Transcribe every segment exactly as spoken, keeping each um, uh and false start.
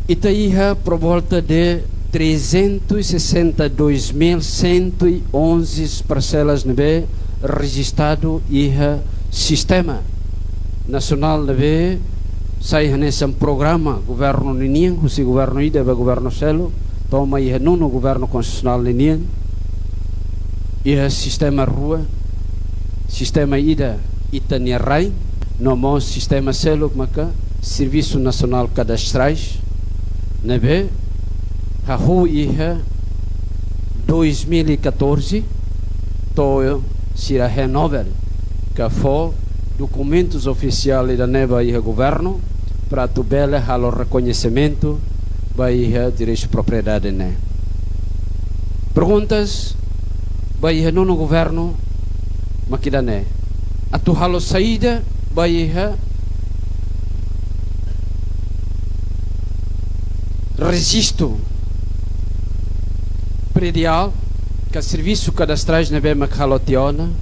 Ita iha por volta de trezentos e sessenta e dois mil cento e onze parselas ne'ebé rejistadu iha sistema nasionál ne'ebé sai hanesan programa governu ninian, husi governu ida ba governu seluk, to'o mai iha nonu governu konstitusionál ninian, iha sistema rua, sistema ida ita-nia rai, no mós sistema seluk maka Servisu Nasionál Kadastrais, ne'ebé hahú iha dois mil e catorze, to'o sira renova, ka fó dokumentus ofisiál ida-ne'e ba iha governu, para atu bele halo rekoñesimentu ba iha direitu propriedade ne'e. Perguntas ba iha nonu governu mak ida-ne'e. Atu halo saida ba iha rejistu prediál ka servisu kadastrais ne'ebé mak halo tiha ona,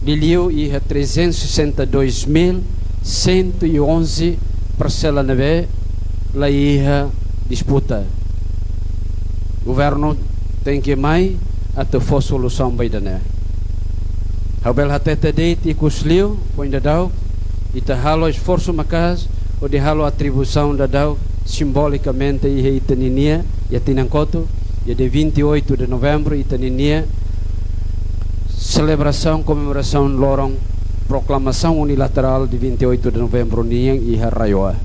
liuliu iha trezentos e sessenta e dois mil cento e onze parsela ne'ebé la iha disputa. Governu tenke mai atu fó solusaun ba ida-ne'e. Ha'u bele hatete de'it ikus liu, foin daudaun, ita halo esforsu maka'as hodi halo atribuisaun daudaun simbolikamente iha ita ninia, iha tinan kotuk, iha dia vinte e oito de novembro, ita ninia selebrasaun, komemorasaun loron proklamasaun unilaterál dia vinte e oito de novembro nian iha RAEOA.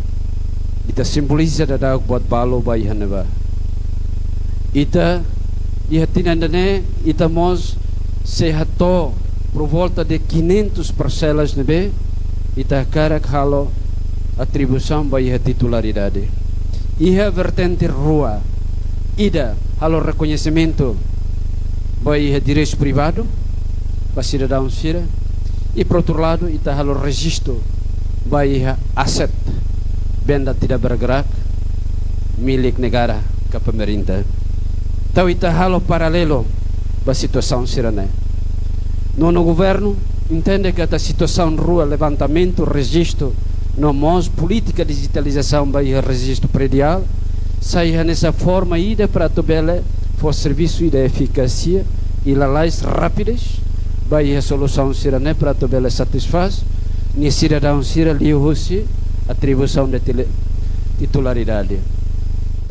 Ita simboliza daudaun buat balu ba iha ne'ebá. Ita iha tinan ida-ne'e, ita mós sei hato'o por volta de quinhentos parselas ne'ebé ita hakarak halo atribuisaun ba iha titularidade. Iha vertente rua, ida halo rekoñesimentu ba iha direitu privadu ba sidadaun sira, i por outro lado ita halo rejistu ba iha aset benda tidak bergerak milik negara ka pemerintah. Entaun ita halo paralelu ba situasaun sira-ne'e. Nonu governu entende katak situasaun rua, levantamentu, rejistu, no mós polítika dijitalizasaun ba iha rejistu prediál, sai hanesan forma ida para atu bele fó servisu ida efikás i lalais, rapidez ba iha solusaun sira-ne'e para atu bele satisfás nia sidadaun sira liuhusi atribuisaun de tile-, titularidade.